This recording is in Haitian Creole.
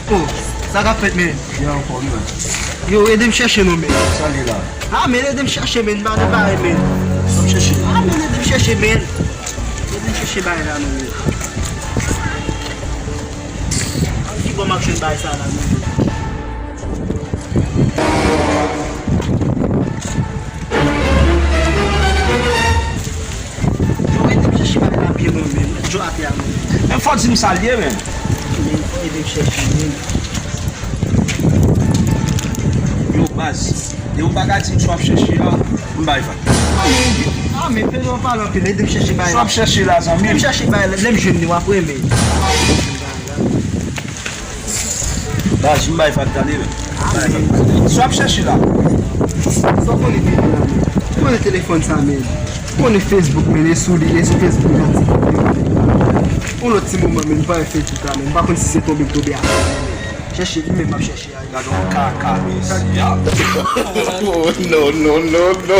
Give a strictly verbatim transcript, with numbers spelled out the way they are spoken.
Oh, sa k ap fèt, men? Byen ankò, wi, men. Yo, ede m chèche non, men. Sa li la? Ah, men ede m chèche, men, m pa nan bagay, men. Sa m chèche? Ah, men ede m chèche, men. Ede m chèche bagay la non, men. Ki bò m ap jwenn bagay sa la, men? Yo, ede m chèche bagay la byen, mwen menm. Yo, atè a, mwen menm. Men fò di m sa l ye, men. Men, ede m chèche, men. Yo, baz, depi w pa ka di m sa w ap chèche a, m bay vag. Ah, men, fè nou pale anpil, ede m chèche bagay la. Sa w ap chèche la, zanmi m? Ede m chèche bagay la, lè m jwenn li, w ap renmen. Baz, m bay vag tande, men. M bay vag. Sa w ap chèche la? Sa w konnen videyo la, men? Ou konnen telefòn sa, men? Ou konnen Facebook, men? E sou li, e sou Facebook, yon ti videyo, men. Yon lòt ti moman, men, m pa wè Facebook la, men. M pa konn si se tonbe m tonbe a. Chèche, li menm m ap chèche a. Gad yon kaka, mesye. Oh, no, no, no, no.